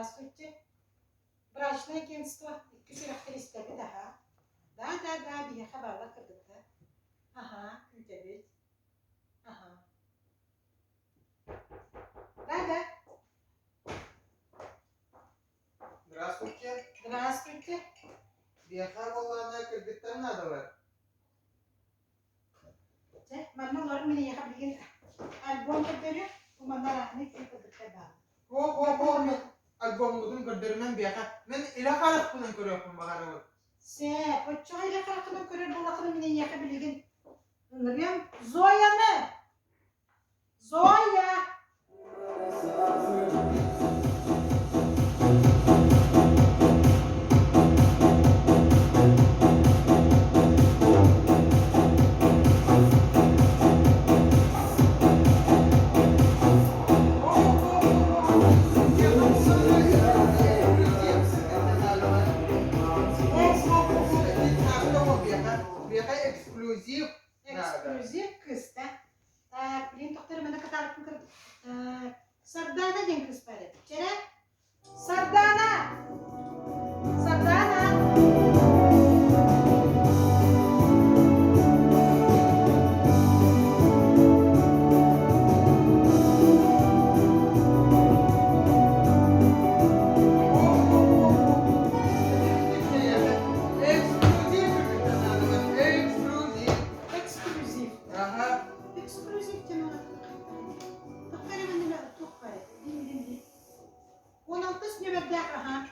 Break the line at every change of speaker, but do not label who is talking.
Здравствуйте. Брачное агентство икки сүрэхтэр истэбит аһа. Да, да, да, биһиэхэ бааллар кыргыттар. Аһа, күүтэбит. Аһа. Да, да.
Здравствуйте.
Здравствуйте.
Биһиэхэ буоллаҕына кыргыттар наадалар.
Чэ, манна олорон мин эйиэхэ билигин альбом көрдөрүө, бу манна арааһынай киһи кыргыттар бааллар.
О, о, о, мен альбоммутун көрдөрүмэн биэхэ. Мен илэ харахпынан көрүөхпүн баҕарабын.
Сээп, оччоҕо илэ хараххынан көрөр буоллаххына мин эйиэхэ билигин ыҥырыам Зояны! Зоя!
Эксклюзив.
Эксклюзив кыста. Так, блин, тохтор маны кытарыппын кыр. Так, Сардана диэн кыыс бар эбит. Чэрэ? Сардана! Сардана!
Эксклюзив.
Эксклюзив.
Ага.
Эксклюзив диэн Тохтор эмэннэ туох баар Дин дин дин. 16 нүмердээх аха.